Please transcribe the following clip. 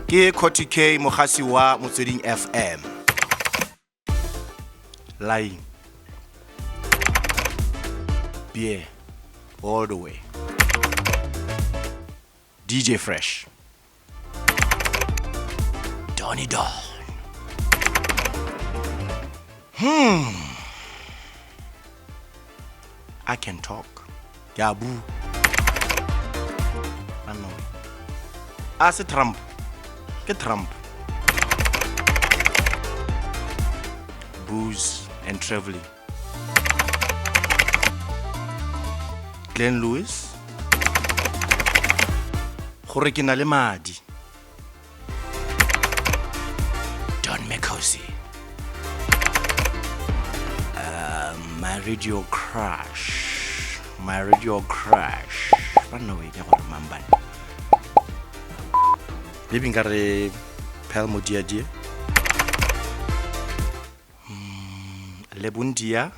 Ke Cotty K mogasi wa Motsweding FM. Lying. Beer all the way. DJ Fresh. Donny Don. I can talk. Ke a bua. Banna we. A se Trump. Ke Trump. Booze and traveling. Glenn Lewis. Gore ke na le madi. Don Mikosi. My radio crush. My radio crush. Banna we ke gore mang bana. Maybe nka re Pearl Modiadie. Lebundia.